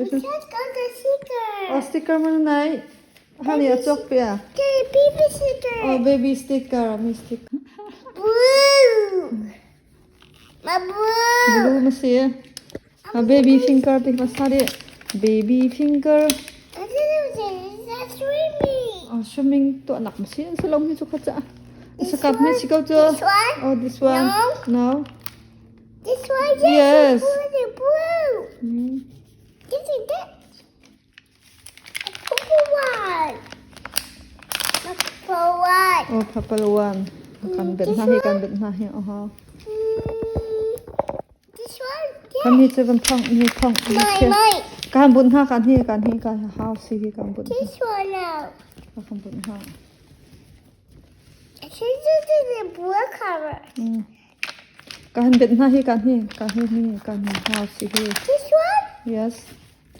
Just got the sticker. Oh, sticker man nai. Honey, a chok pia. The baby sticker. Oh, baby sticker. Mi sticker. Blue. Ma blue. Blue ma si. A baby finger ti ma sa di. Baby finger. Swimming. Oh, swimming to anak ma si. Sa long hi chu kha cha. Sa kap mi si ko chu. This one? Oh, this one. No. No. This one? Yes. Yes. Blue, blue. This is it. A purple one. A purple one. Oh, purple one. Kan bet hna hi, kan bet hna hi. Aha. This one? Yes. Kan hi cu van thong, hi thong. My, my. Kan bunh hna, kan hi, kan hi, kan hau si hi kan bunh. This one now. Kan bunh hna. This is the blue color. Kan bet hna hi, kan hi, kan hi, hi, kan hi, hau si hi. This one? Yes.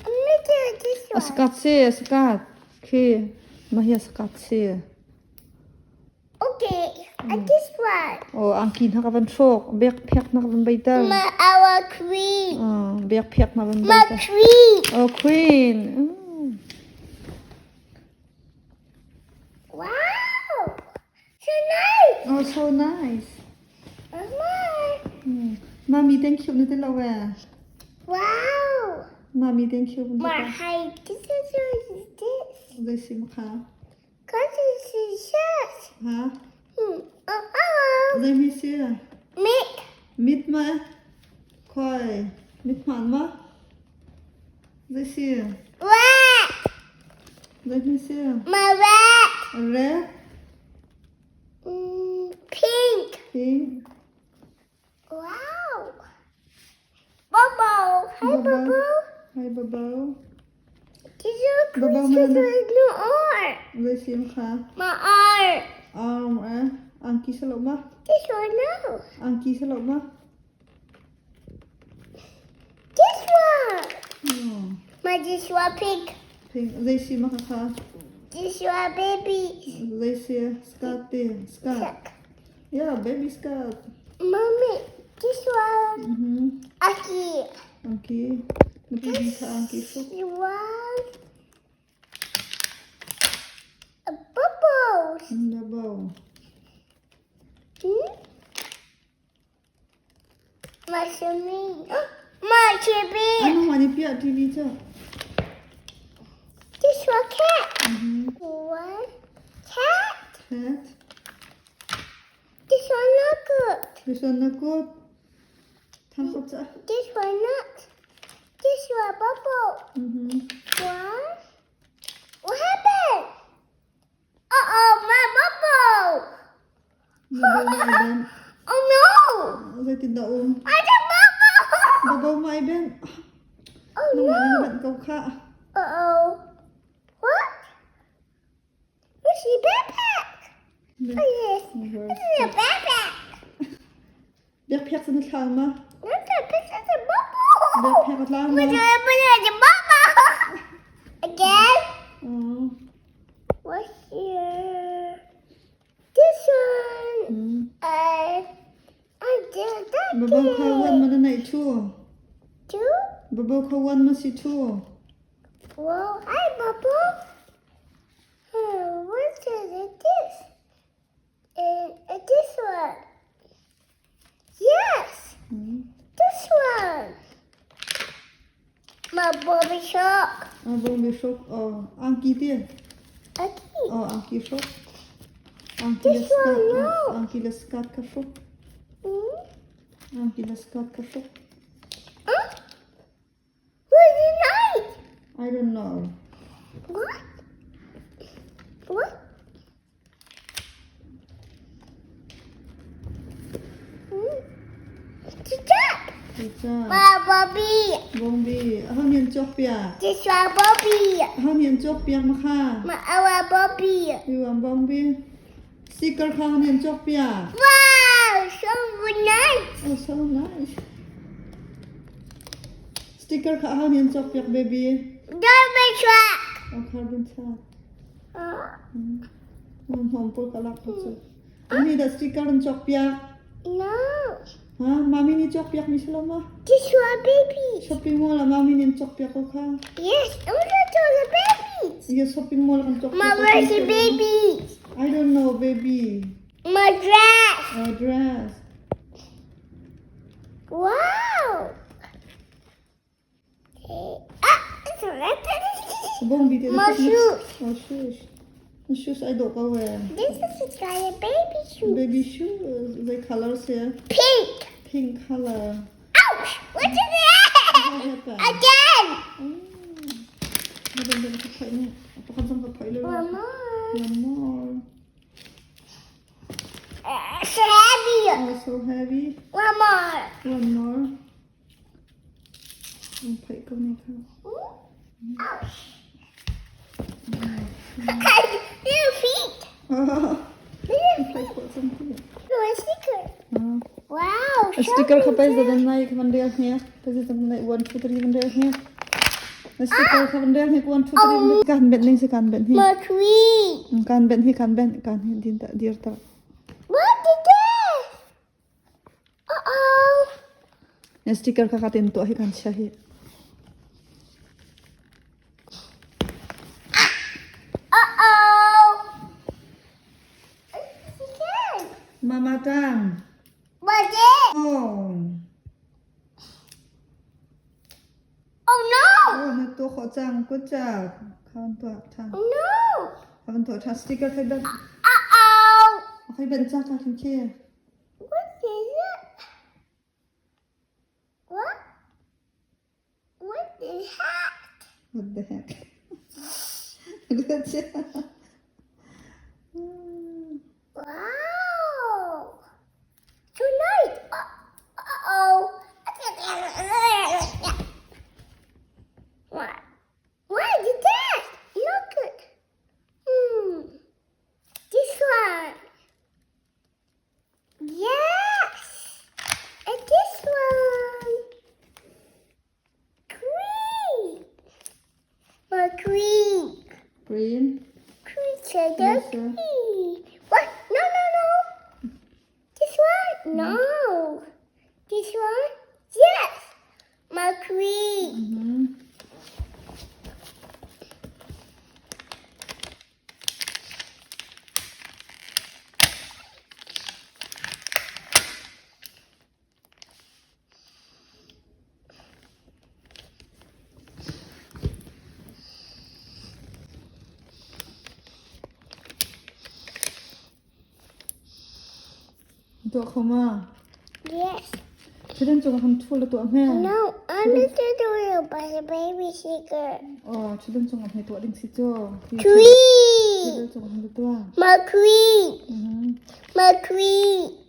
I'm gonna do this A one. sakat si, a sakat. Khi, mah hi a sakat si. Okay, and this one. Oh, angki hna ka van hrawk, bek phek na ka van beiter. My our queen. Oh, bek phek na van My beiter. queen. Oh, queen. Wow. So nice. Oh, so nice. Mama. Mami, thank you na ti lo eh. Wow. Mami, thank you. My hi. This is what is this? Zei si makha. Cause it's shirt. Ha? Oh, oh. Zei mi si? Mick. Mit ma? Khoi. Mit hman ma? Zei si? Red. Zei mi si? My red. Red. Pink. Pink. Wow. Bobo. Hi, Bobo. Bobo. Hi, Bobo. Did you Bobo this mana? is no arm. Zei si makha? My arm. Arm eh. Angki sa lo ma? This one no. Angki sa lo ma? This one. Oh. My this one pink. Pink. Zei si makha? This one baby. Zei si skirt ti. Skirt. Check. Yeah, baby skirt. Mommy, this one. Aki. Angki. Napi ka angki This fuk. one. A bubbles. Bobo. My me. My TV. Ano ma ni pia TV cha? This one cat. One cat. Cat. This one not good. This one not good. Tham kop cha. This one not. This one bubble. One. What happened? Uh oh, my bubble. Bobo ma iben. Oh no! Zei tin da um. I got bubble. Bobo ma iben. Oh Nang ma ni no! ben kau kha. Uh oh. What? Where's the backpack? Oh yes. This is a backpack. Bek phek sa na thlang ma? Not the this is a bubble. Bek phek thlang ma? We're gonna put it in the bubble. Again. Oh. What's here? This one. I did that. Bobo kha wan ma na nei chu. Two. Bobo kha wan ma si chu. Whoa, hi, Bubble. What is it? This? And this one. Yes, this one. My Bobby shark. Ah, Bobby shark. Oh, angki ti. Okay. Oh, angki shark. Angki This le one, skirt. no. Angki le skirt ka shark. Angki le skirt ka shark. Huh? Where's the knife? I don't know. What? What? Good job. Good job. My Bobby. Bobby. Ho nian chok pia. This one Bobby. Ho nian chok pia ma kha. My our Bobby. You want Bobby? Sticker kha ho nian chok pia. Wow, so nice. Oh, so nice. Sticker kha ho nian chok piak baby. Garbage truck. Oh, carbon truck. Hom pol kalak ko chu. Ani da sticker an chok piak. No. Ha, mami nih cawkpiak mi si lo ma? This one baby. Shopping mall ah mami nih an cawkpiak ko kha. Yes, I want to the baby. Iya, shopping mall kan cawkpiak. Ma, where's the baby? I don't know, baby. My dress. Oh, dress. Wow. Ah, it's red. Bong bi My shoes. Oh, shoes. Shoes I don't go wear. This is a kind of baby shoe. Baby shoes. The colors here. Pink. Pink color. Ouch! What is that? What happened? Again. One One more. One more. So heavy. Oh, so heavy. One more. One more. Ang phai ko ni kha. Ouch. Little feet. Little Phai feet. ko chang thi. Little sticker. Wow. Sticker kha pai shopping zadan nai khan real hne. Pai zadan nai 1 2 3 kan real hne. Sticker kha kan real hne 1 2 3 kan ben ning se kan ben hi. My tree. Kan ben hi kan ben kan hi din ta dir ta. What is this? Uh-oh. Sticker kha kha tin to hi kan sia hi. Uh-oh. It's Mama tang. What's it? Oh. Oh no! Oh, na to kho chang ko cha. Khan to tha. Oh no! Khan to tha sticker khai ben. Uh-oh! Khai ben cha ka khin che. What is it? What? What is that? What the heck? Good job. Wow! Tonight! Uh-oh! What? What is that? Look it. This one. Yes! And this one. Green. My green. Green. Green cheddar Yes, sir. green. What? No, no, no. This one? No. This one? Yes. My green. To khoma. Yes. Chidan chung ham thul to me. No, I'm not doing it by the baby shaker. Oh, chidan chung ham to ding si cho. Tree. Chidan chung ham to. My queen. My queen.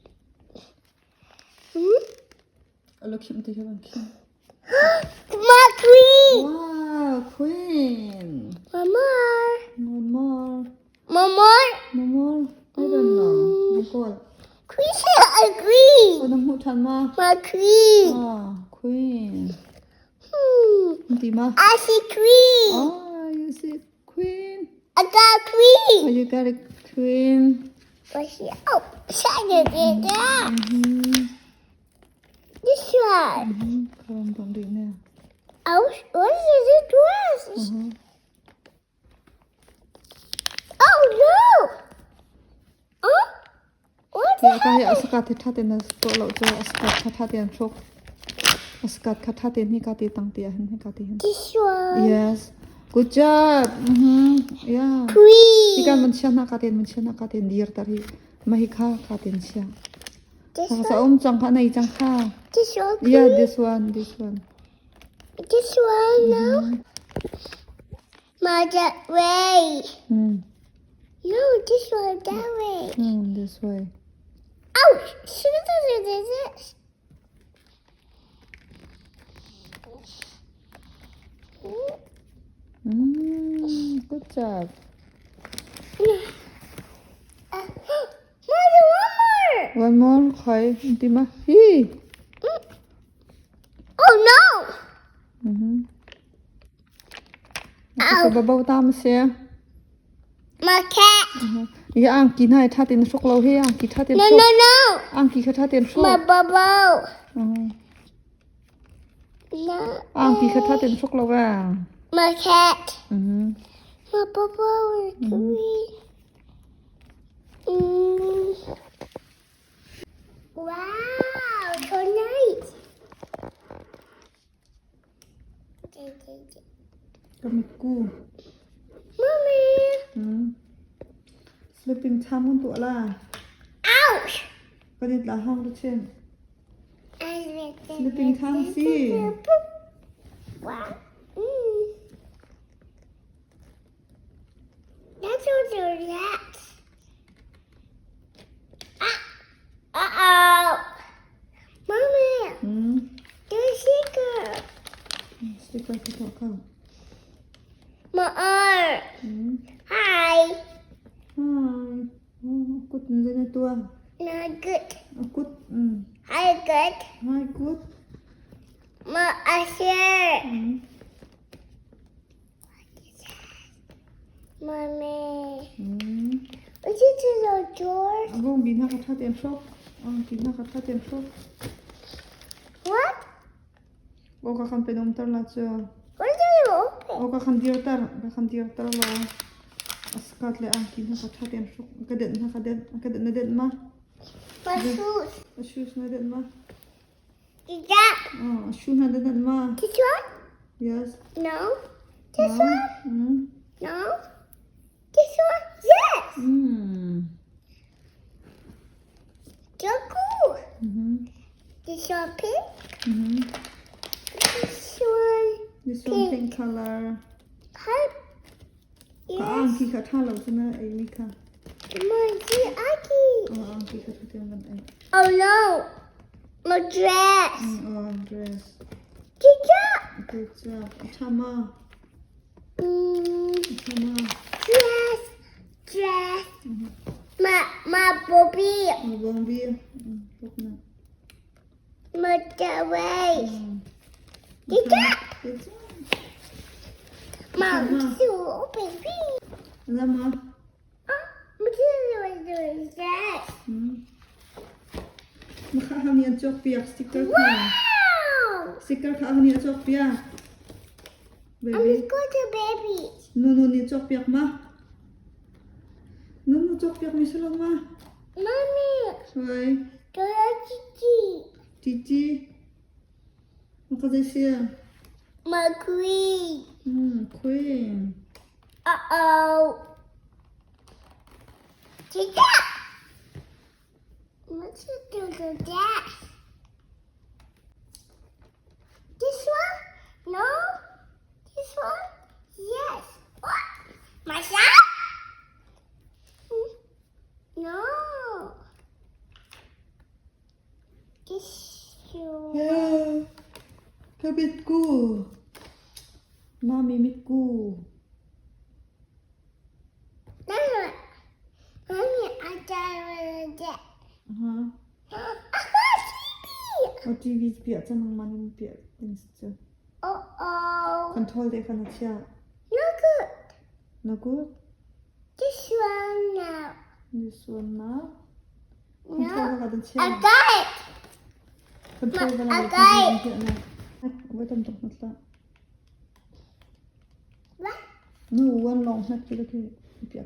Alo khim te hian khim. My queen. Wow, queen. One more. One more. One more. One more. I don't know. Goal. Queen I agree. Oh, nang mu than ma. My queen. Ah, queen. Ti ma. I see queen. Oh, you see queen. I got queen. Oh, you got a queen. What's she? Oh, shiny did that. This one. Karam bang di na. Oh, what is it dress? Oh no! Huh? What Ya ka hi happened? asaka te tha te na to lo cho asaka tha tha te an thlok. Asaka kha tha te ni ka te tang te han ni ka te han. This one. Yes. Good job. Yeah. Queen. Hi kan man chia na ka ten man chia na ka ten dir tar hi. Ma hi kha ka ten chia. This Sa sa one. um chang kha nei chang kha. This one. Queen. Yeah, this one, this one. This one no. Ma that way. No, this one that way. This way. Ouch! This. Good job. Mother, one more. One more, khai, ti ma. Hi. Oh no! Ow. Babaw tam sia. My cat. Hi angki hna hi ṭha tein na hruk lo hi angki ṭha tein No, hruk. no, no. Angki kha ṭha tein hruk. My bubble. No. Angki kha ṭha tein hruk lo ee. My cat. Mhm. My bubble is green. Wow, so nice. Ka mitku. Mommy. Sleeping time mun tuah la. Ouch. Kan it la hong tu chin. Sleeping time si. Wow. That's all the rats. Ah. Uh-oh. Mommy. There's sticker. Sticker ka tuah ko. My arm. Hi. Hi. Oh, kut in na tuah. Not good. Kut. Hi, good. Hi, good. My usher. Mommy. Is it the door? Abong bi na ka tha ten hrok. Ang ki na ka tha ten hrok. What? O ka kan penom tar la chu. What did you open? O ka kan dir tar, ka kan dir tar la. Askat le ang ki na ka tha ten hrok. Ka den na ka den, ka den na den ma. My shoes. A shoes na den ma. Is that Oh, a shoe na den ma. this one? Yes. No. This No. one? No. This one? Yes. So cool. This one pink. This one This one pink color. Hi. Ka Yes. angki kha tha lo chu na ei mi kha. Monkey Aki. Oh, angki kha tha ten ban ei. Oh no. My dress. Oh, dress. Good job. Good job. Tha ma. Tha ma. Dress. Dress. My my Bobby. Ma bong bi. Bok na. My away. Good job. Good job. Mom, so baby. La ma. Oh, what is that? Ma kha hang ni an chok piak sticker kha. Wow! Sticker kha hang ni an chok piak. I'm Baby. go to baby. No no ni chok piak ma. No no chok piak mi salo ma. Mommy, Wai. go to Chichi. Titi. Ma kha zai sia. My queen. Queen. Uh-oh. Chicha! What's it do to that? This one? No? This one? Yes. What? Myself? No. This one. Yeah. Ka bit ku. Mami mit ku. Mommy, Mommy, I got that. Ha. Ah, TV. O TV piah chan nang manin piah things chu. Uh-oh. Control de kha na chia. No good. No good. This one now. This one now. No. Control ka dan chia. I got it. Control ka I na got piah na. Wait tam tuk na What? No one long na ki ki piah.